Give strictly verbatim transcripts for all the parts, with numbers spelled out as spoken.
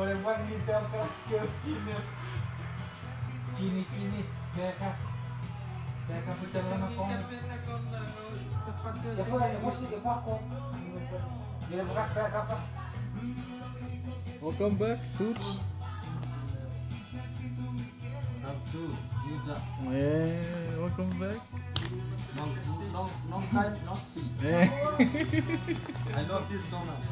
Ole wang ni tau kach keu sinner. Kini, kini, backup. Backup, uta lana phone. Epwe, epwe si, epwe ko. Epwe backup. Welcome back, dudes. Welcome to Utah. Yeah, welcome back. Long, long, long time no see. Yeah. I love this so much.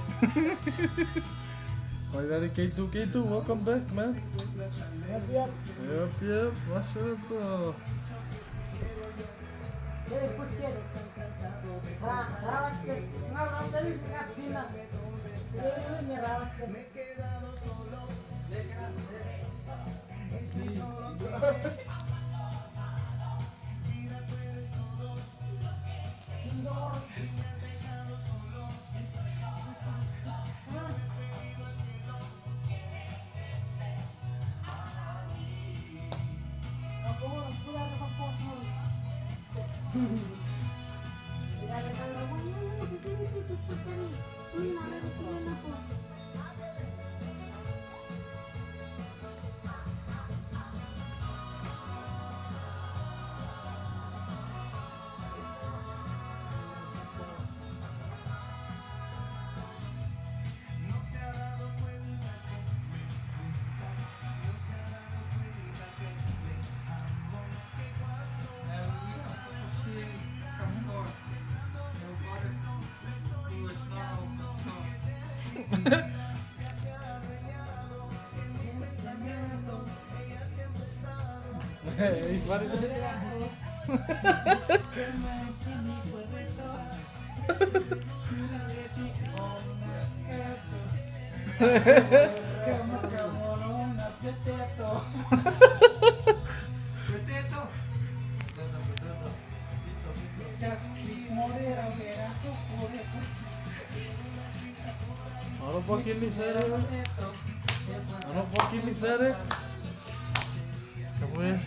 Finally, K two, K two, welcome back, man. Yep, yep. Yep, yep. What's up, though? Ano pokini fere. Ano pokini fere. Kapwes.